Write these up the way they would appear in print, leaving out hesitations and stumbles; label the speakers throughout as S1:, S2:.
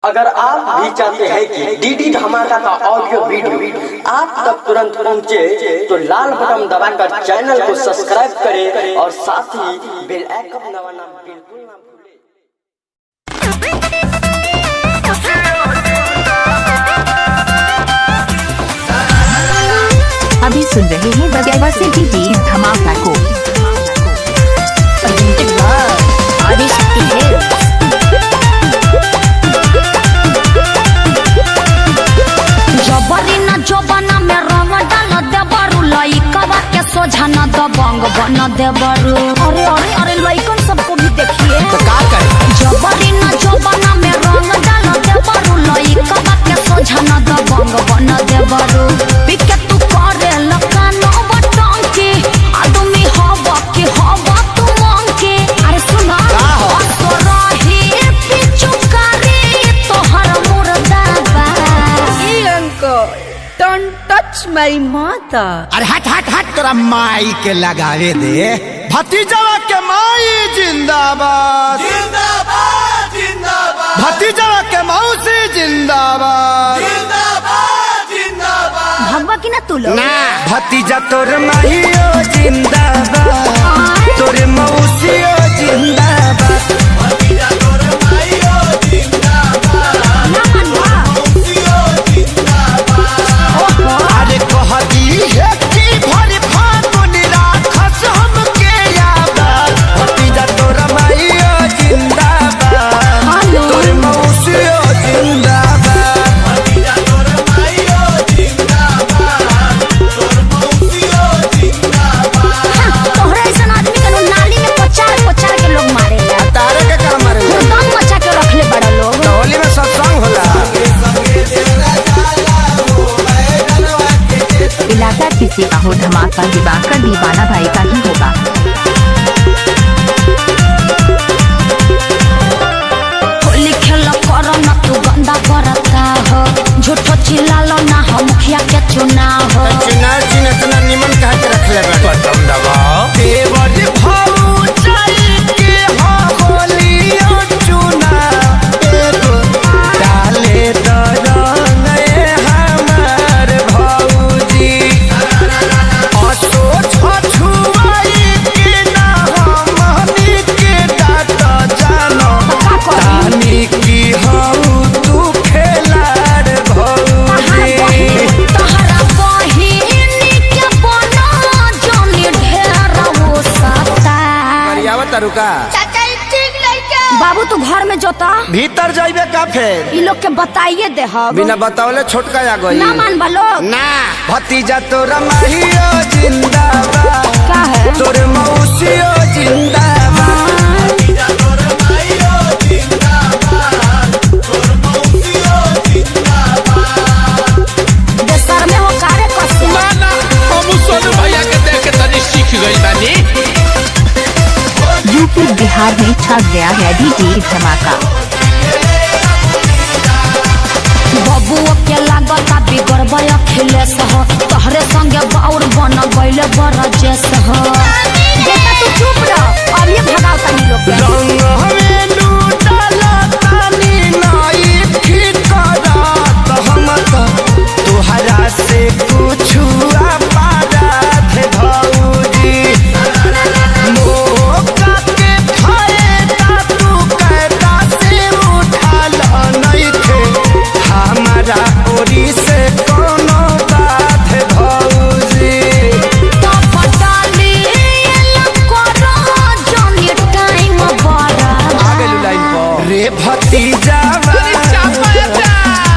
S1: अगर आप भी चाहते हैं कि डीडी धमाका का ऑडियो वीडियो आप तक तुरंत पहुंचे, तो लाल बटन दबाकर चैनल को सब्सक्राइब करें और साथ ही बेल आइकन दबाना बिल्कुल ना भूलें।
S2: अभी सुन रहे हैं बजावा से डीडी धमाका को।
S3: जबरी न जोबना में रंग डाल देबरू, लइकवा के सोझा न दबंग बन देबरू। अरे अरे अरे, लइकन सबको भी देखिए
S4: तो का करे?
S3: जबरी न जोबना में रंग डाल देबरू, लइकवा के सोझा न दबंग बन देबरू। पिके तू करे लकानो बटंकी, आदमी हब के हब तू मंकी। अरे सुना
S4: का हो?
S3: असरही पिचु करे तोहर मुर्दा बा।
S5: Uncle, don't touch my mother.
S4: अरे हट हट हट, तोरा माई के लगावे दे। भतीजवा के माई जिंदाबाद,
S6: जिंदाबाद जिंदाबाद,
S4: भतीजवा के मौसी जिंदाबाद,
S6: जिंदाबाद जिंदाबाद।
S3: भगवा की ना तू लोग
S4: ना भतीजा तोर माईओ जिंदाबाद, तोर मौसीओ जिंदाबाद।
S6: भतीजा तोर माईओ जिंदाबाद,
S3: ना मनवा।
S6: मौसीओ जिंदाबाद।
S4: अरे कहती है कि भर फागुन राखस हमके याद, भतीजा तोर माईओ जिंदाबाद,
S3: हेलो।
S4: तोर मौसीओ जिंदाबाद।
S6: भतीजा तोर माईओ जिंदाबाद, तोर मौसीओ जिंदाबाद।
S3: हाँ, तोहरा ऐसन आदमी के नाली में पचार पचार के लोग मारेला।
S4: तारे के काम मारे।
S3: हुड़दंग मचा के रखले बड़ा लोग।
S4: होली में सत्संग होला।
S6: संगे देवरा जाला हो बैगनवा के खेत।
S2: इलाका किसी का हो, धमाका दिवाकर दीवाना भाई का ही होगा।
S3: होली खेल कर न तू गंदा करता हो, झूठो चिल्लालो ना हो मुखिया के चुनाव हो।
S4: चुनाव चिन्ह इतना निमन कहा के रख ले।
S6: बटन दबाओ।
S4: देवर भाऊ चल के हो होलियो चुना, एगो डाले तो रंग ए हमार भौजी। असो छछुआई के ना हमनी के डाट जानो,
S3: का करी?
S4: तानी की हऊ तू खेलाड़ भौजी।
S3: तहरा बहिनी के बना जानी ढेर वो सता।
S4: करियावा तरुका।
S3: बाबू तू घर में जोता।
S4: भीतर जाइबे का फेर?
S3: ई लोग के बताइए दे हम।
S4: बिना बतावले छोटका आ गई।
S3: ना मानबा लोग।
S4: ना भतीजा तोरा माहियो जिंदाबाद,
S3: का है?
S4: तोर मौसियो जिंदाबाद।
S6: भतीजा तोर माईओ जिंदाबाद, तोर मौसीओ जिंदाबाद।
S3: देसर में हो कारे कसे।
S7: ना ना, हम सोनू भैया के देख के तनी सीख गइल बानी।
S2: यूपी बिहार में छा गया है डीडी धमाका।
S3: बबुओ के लागता बिगड़बै अखिलेश हो, तोहरे संगे बाउर बन गइले बरजेश हो। बेटा तू चुप रह, अब ये भगाओ तनी लोग के।
S4: रंग हमें लूटला तानी नाई फिकरात, हम तो तुहरा से कुछु पारात भौजी। मौका के फायदा तू कैदा से उठाल नइखे, हमारा ओरी से कोनो बात भौजी।
S3: तो पटाली एला करो जानी टाइम बड़ा।
S4: आ गेलू लाइन पर रे भतीजा,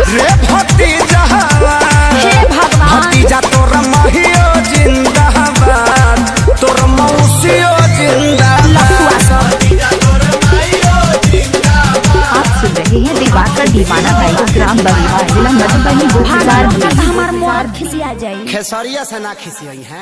S4: रे भतीजा,
S3: हे भगवान।
S4: भतीजा तोर माहियो जिंदाबाद, तोर मौसियो जिंदाबाद।
S3: लफुआ सब।
S6: भतीजा तोर माईओ जिंदाबाद।
S2: आप सुन रहे हैं दिवाकर दीवाना भाई को, ग्राम बगीवा, जिला मधुबनी,
S3: भाग
S2: 2020।
S3: हमार मोर खिसिया जाई।
S4: खेसरिया से ना खिसियई है।